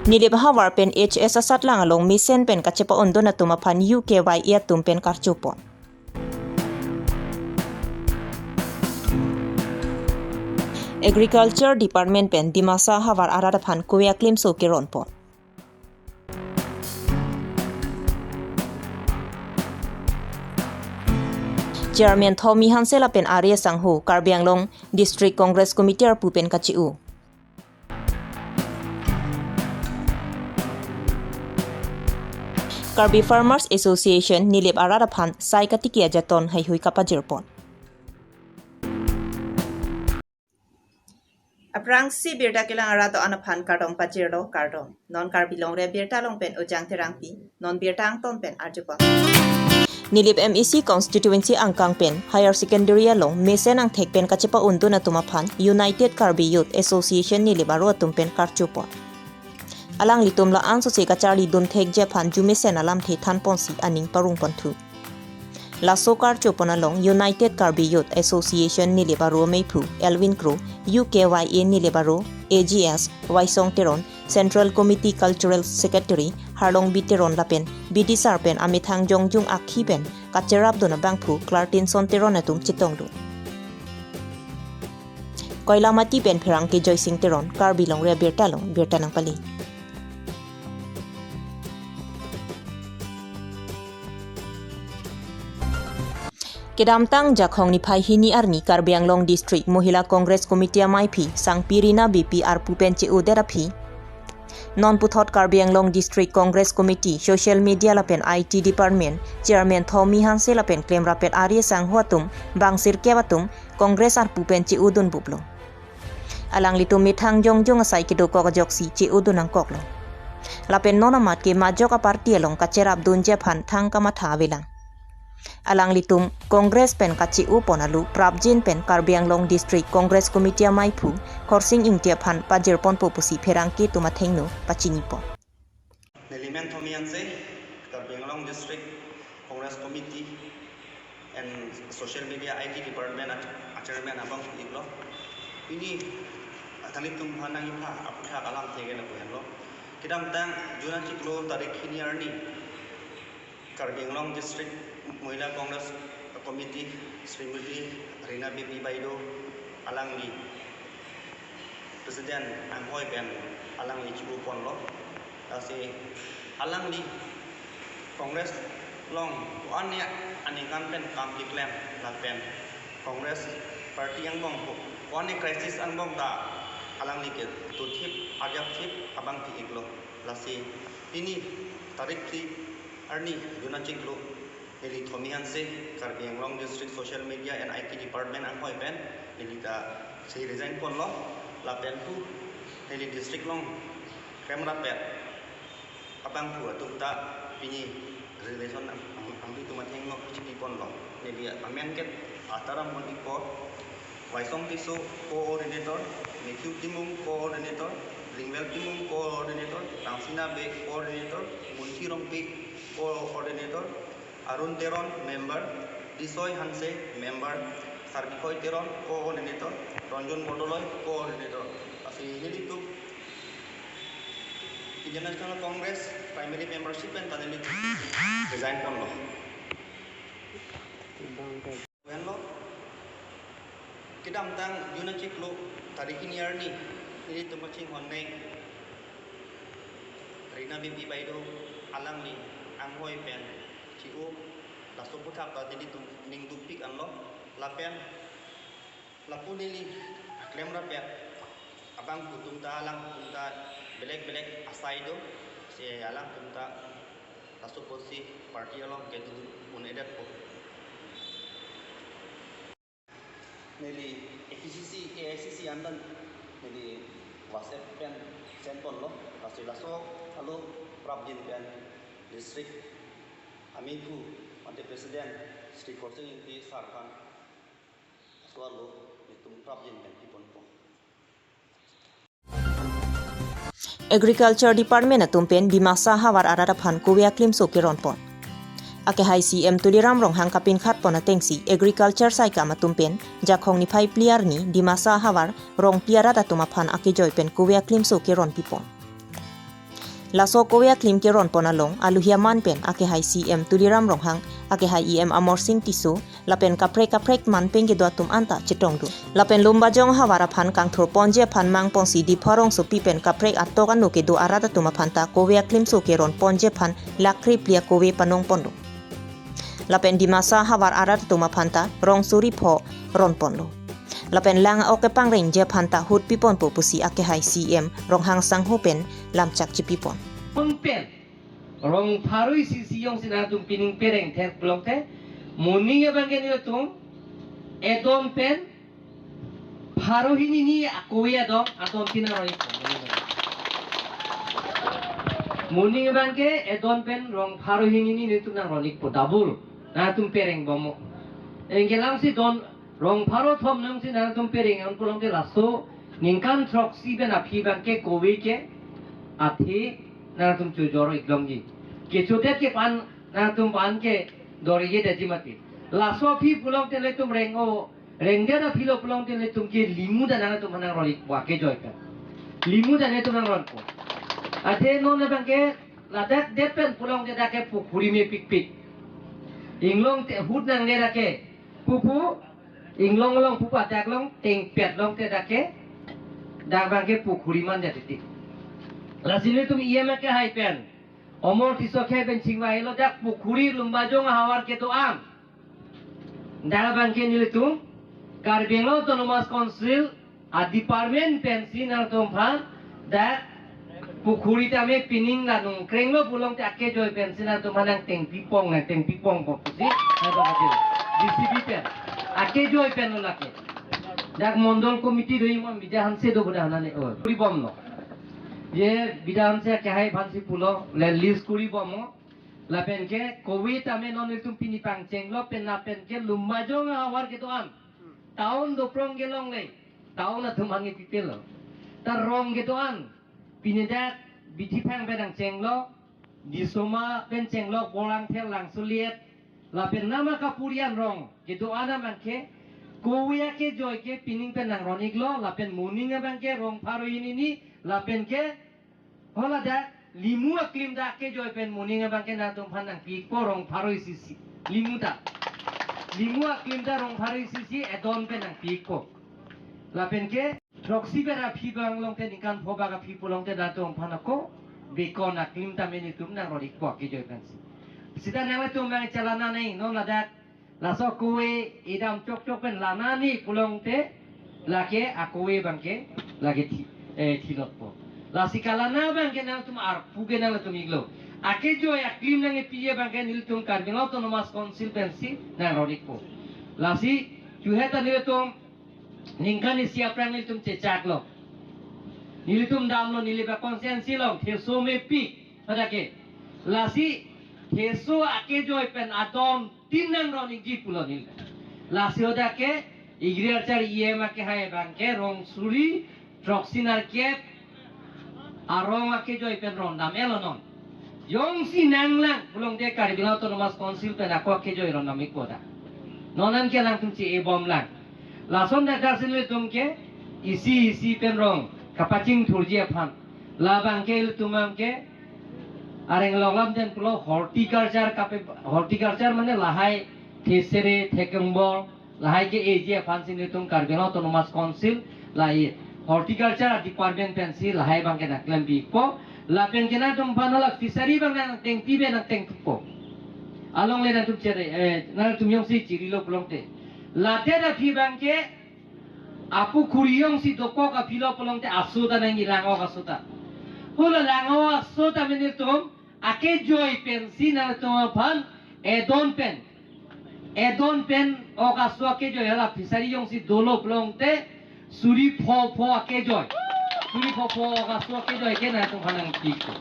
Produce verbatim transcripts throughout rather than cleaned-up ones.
Nilip ahavar pen H S asatlang along mesen pen kachepa-undun atum aphan U K Y A atum pen karchopon. Agriculture Department pen Dimasa ahavar arat aphan kove aklimso keronpon. Chairman Thomi Hanse lapen Arya Sangho, Karbi Anglong District Congress Committee arpu pen kachi-u. Karbi Farmers Association Nilip arat aphan sai katiki ajaton heihui kapajirpon. Aphrangsi birta kelang arat do-an aphan kardom pajirlo, kardom. Non Karbi Longri Abirta along pen Ojang Terangpi, non birta angton pen arjupon. Nilip M A C constituency angkang pen higher secondary along mesen angthek pen kachepa-undun atum aphan United Karbi Youth Association Nilip aro atum pen karchopon. Alanglitum la-an sose kacharlidun thekji aphan jumesen alamthe thanponsi aning parongponthu. Laso karchopon along United Karbi Youth Association Nilip aro ameiphu Elwin Kro, U K Y A Nilip aro A G S Waisong Teron, Central Committee Cultural Secretary Harlongbi Teron lapen bidisar pen amethang jongjung akhi pen kacherapdun abangphu Clartinson Teron atum chetongdun. Koilamati pen pherangke Joysing Teron, Karbi Longri Abirta along birta nangpale. Kedamtang Jakhong niphai hini arni Karbi Anglong District Mohila Congress Committee amaiphi Sangpi Rina Beypi arpu pen che-odet aphi, non puthot Karbi Anglong District Congress Committee Social Media lapen I T Department Chairman Thomi Hanse lapen klemrapet Arya Sangho atum bang sirkep atum Congress arpu pen che-odunbuplo. Alanglitum methang jongjung asai kedokok ajoksi che-odun nangkoklo. Lapen non amat ke majok aparty along kacherapdunji aphan thang kamatha avelang. Alanglitum Congress pen kache-opon alu prapjin pen Karbi Anglong District Congress Committee amaiphu Khorsing Ingti aphan pajirponpo pusi pherangke atum athengno pachinipon. Neli men Thomi Hanse, Karbi Anglong District Congress Committee and Social Media I T Department a, a Chairman abang iklo. Pini athalitum aphan nangkepha aputhak alamthe ke lapu henlo. Kedamtang June achiklo tarik hini arni Karbi Anglong District Mohila Congress Committee Srimati Rina Beypi Baido alangli President anghoi pen alangli che-oponlo. Lasi alangli Congress along ko-an aningkan pen kam keklem lapen Congress party angbong ko-an crisis angbong ta alangli ke tuthip arjapthip abang pi-iklo. Lasi pini tarik phli arni June achiklo neli Thomi Hanse, Karbi Anglong District Social Media and I T Department anghoi pen neli ta si resign ponlo, lapen pu neli district along klemrapet abangphu atum ta pini resignation ang, ang, angdui atum athengno chipiponlo. Neli amen ke Ataram Mon Ikpo, Waisong Tisso coordinator, Matthew Timung coordinator, Ringwell Timung coordinator, Tangsina Bey coordinator, Munthi Rongpi coordinator, Arun Teron member, Tisoi Hanse member, Sarbikhoi Teron coordinator, Ranjan Bordoloi coordinator. Lasi nelitum Indian National Congress primary membership pen ta nelitum resign ponlo. Henlo, kedamtang June achiklo tarik hini arni, nelitum kachinghon neng Rina Beypi Baido alangli anghoi pen che-o, laso aputhak ta nelitum ning dukpik anlo, lapen lapu neli klemrapet abangphu atum ta alangtum ta belek belek asai do, si alangtum ta laso apotsi party along kedun un-edetpo. Neli A P C C, A I C C andan neli WhatsApp pen send ponlo, lasi laso alo prapjin pen district ameiphu, mate President Shri Khorsing Ingti sir aphan laso alo nelitum prapjin pen piponpo. Agriculture Department atum pen Dimasa ahavar arat aphan kove aklimso keronpon. Akehai C M Tuliram Ronghang kapinkhatpon atengsi Agriculture saikam atum pen Jakhong niphai phli arni Dimasa ahavar Rongpi arat atum aphan akejoi pen kove aklimso keronpipon. Laso kove aklim keron pon along aluhi aman pen akehai C M Tuliram Ronghang, akehai E M Amarsing Tisso lapen kaprek kaprek man pen kedo atum anta chetongdun. Lapen Lumbajong ahavar aphan kangthur ponji aphan mang ponsi Diphu rongsopi pen kaprek atok ano kedo arat atum aphan ta kove aklimso keron ponji aphan lakh kre phli akove panong ponlo. Lapen Dimasa ahavar arat atum aphan ta rong suri pho ron ponlo. Lapen lang ok kepangrengji aphan ta hut pi ponpo pusi akehai C M Ronghang sangho pen lamchak chipi pon. Pon pen rong pharo isi isi jongsi nangtum pining pereng thek pulote, moning abang ke nelitum edon pen pharo hini ni akove adon, adon tin nang ron ikpo. Moning abang ke edon pen rong pharo hini ni nelitum nang ron ikpo, double nangtum pereng bomlo. Anke lang si don rong pharo thom nangsi nangtum pereng an pulote laso ningkan throksi pen aphi abang ke kove ke athe nangtum chojor iklongji. Kechodet ke pan nangtum pan ke dorje detji mati. Laso aphi pulote nelitum reng-o, rengdet aphi lo pulote nelitum ke limu ta nangtum nang ron ikpo akejoi pen. Limu ta nelitum nang ronpo. Athe non abang ke ladak det pen pulote dak ke pukhuri mepikpik. Inglong te hut nang le dak ke pupu, inglong along pupu adak along tengpet along te dak ke, dak abang ke pukhuri man jatiti. Lasi nelitum E M akehai pen, Amar Tisso akehai pen chingvailo dak pukhuri Lumbajong ahavar kedo-an. Dak abang ke nelitum Karbi Anglong Autonomous Council a department pensi nangtum aphan dak pukhuri tame pining la nangkrenglo pulote akejoi pensi nangtum aphan nang tengpi pon, nang tengpi ponpo pusi nangtum aphan D C B pen akejoi pen lo lake. Dak mondol committee do imam Bida Hanse do, Bida Hanse ne o kuri bomlo. Je Bida Hanse akehai aphansi pulo, le list kuri bomlo. Lapen ke kove tame non nelitum pini pangchenglo pen lapen ke Lumbajong ahavar kedo-an town do prong kelongle, town atum hangi pipil lo. Ta rong kedo-an pini dak Bithi Phang pen nangchenglo, Disoma pen chenglo, Borlangpher, Langsolet, lapen nama kapurian rong kedo-an abang ke kove akejoi ke pining pen nang ron iklo, lapen moning abang ke rong pharo hini ni, lapen ke hala dak limu aklim ta akejoi pen moning abang ke nangtum aphan nangpi ikpo rong pharo isi isi. Limu ta. Limu aklim ta rong pharo isi isi edon pen nangpi ikpo. Lapen ke throksi pen aphi abang longte ningkan pho bak aphi pulote nangtum aphan ako bekon aklim tame nelitum nang ron ikpo akejoi pensi. Sita nanglitum abang chelana nangji non ladak laso kove idam chokchok pen lana nangji pulote lake akove abang ke lake thi, eh, thilotpo. Lasi kalana abang ke nangtum arpu ke nangtum iklo. Akejoi aklim nangkepi abang ke nelitum Karbi Anglong Autonomous Council pensi nang ron ikpo. Lasi chuhe ta nelitum ningkan isi aphrang nelitum chechaklo. Nelitum damlo, neli ba constituency along theso mepik hadak ke. Lasi theso akejoi pen adon tin nang ron ikji pulo neli. Lasi hadak ke Agriculture E M akehai abang ke rong suri throksi nerkep arong akejoi pen rondam-etlo non. Jongsi nanglang pulote Karbi Anglong Autonomous Council pen ako akejoi rondam ikpo ta. Non an ke nangtum che-e bomlang. Lason dak dak si nelitum ke isi isi pen rong kapachingthurji aphan. Labang ke ilitum abang ke areng loklam den pulo horticulture kape, horticulture mane lahai thesere thekengbong lahai ke-eji aphansi nelitum Karbi Anglong Autonomous Council lahai horticulture department pensi lahai abang ke nangklempi ikpo. Lapen ke nangtum aphan hala fishery abang nangtengpi pen nangtengpo. Alongle nangtum chere, eh, nangtum jongsi chirilo pulote, ladak aphi abang ke apukhuri jongsi dokok aphi lo pulote aso ta nangji, lang-ok aso ta. Hala lang-ok aso ta mane nelitum akejoi pensi nangtum aphan edon pen, edon pen ok aso akejoi hala fishery jongsi dolo pulote suri pho pho akejoi, suri pho pho ok aso akejoi ke nangtum aphan nangpi ikpo.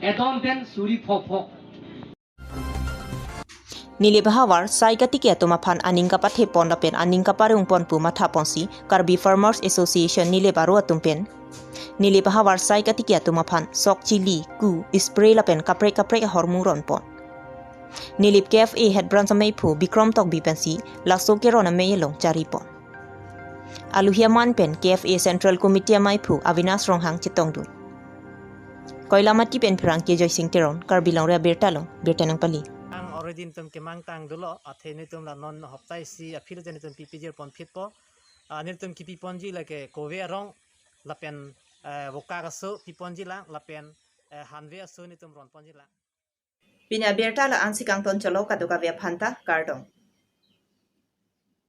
Edon pen suri pho pho. Nilip ahavar sai katiki atum aphan aning kapathe pon lapen aning kaparong pon pu matha ponsi Karbi Farmers Association Nilip aro atum pen Nilip ahavar sai katiki atum aphan sok chili, ku, spray lapen kaprek kaprek ahormu ron pon. Nilip K F A Head Branch ameiphu Bikrom Tokbi pensi laso keron amei along chari pon. Aluhi aman pen K F A Central Committee ameiphu Avinash Ronghang chetongdun. Koilamati pen pherangke Joysing Teron, Karbi Longri Abirta along birta nangpali. Ang already nelitum kemang tang dolo, athe nelitum la non hopta isi aphi lo je nelitum P P G pon phit po. Ah, nelitum kipi ponji lake kove arong lapen, eh, vokak aso pi ponji lang lapen, eh, hanve aso nelitum ron ponji lang. Pini abirta la ansi kangton cholo kadokave aphanta kardom.